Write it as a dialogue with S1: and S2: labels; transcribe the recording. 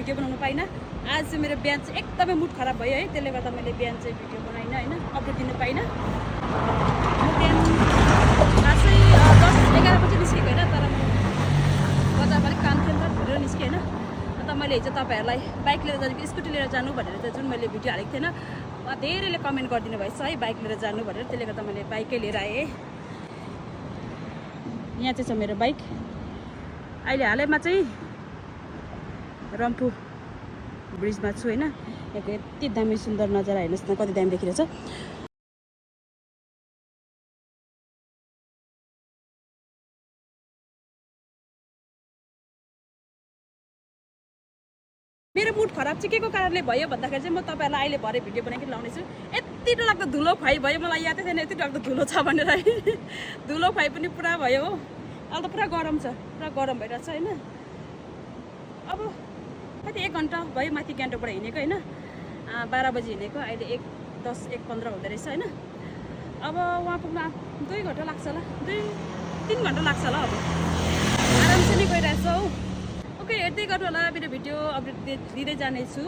S1: Video बनाउनु पाइनँ। आज चाहिँ मेरो बिहान चाहिँ एकदमै मुड खराब भयो है, त्यसले गर्दा मैले बिहान चाहिँ भिडियो बनाइनँ होइन, अपडेट दिनु पाइनँ। म बिहान खासै 10-11 बजी निस्केको होइन, तर म बजारमा अलिक काम थियो नि त, छिटो निस्केँ होइन। अन्त मैले हिजो तपाईँहरूलाई बाइक लिएर जानु कि स्कुटी लिएर जानु भनेर चाहिँ जुन मैले भिडियो हालेको थिएन, धेरैले कमेन्ट गरिदिनु भएछ है बाइक लिएर जानु भनेर, त्यसले गर्दा मैले बाइकै लिएर आएँ। यहाँ चाहिँ छ मेरो बाइक। अहिले हालैमा चाहिँ रम्फू ब्रिजमा छु होइन। यहाँको यति दामी सुन्दर नजारा हेर्नुहोस् न, कति दामी देखिरहेछ। मेरो मुड खराब चाहिँ के को कारणले भयो भन्दाखेरि चाहिँ म तपाईँहरूलाई अहिले भरे भिडियो बनाइकन लाउनेछु। यति डरलाग्दो धुलो खुवाई भयो, मलाई यादै थिएन यति डरलाग्दो धुलो छ भनेर है। धुलो खुवाई पनि पुरा भयो हो। अहिले त पुरा गरम छ, पुरा गरम भइरहेछ होइन। अब कति 1 घन्टा भयो माथि गान्तोकबाट हिँडेको होइन, 12 बजी हिँडेको, अहिले 1:10-1:15 हुँदो रहेछ होइन। अब वहाँ पुग्न 2 घन्टा लाग्छ होला, 2-3 घन्टा लाग्छ होला। अब आरामसे नै गइरहेछ हौ। ओके, हेर्दै गर्नु होला, मेरो भिडियो अपडेट दिँदै जानेछु।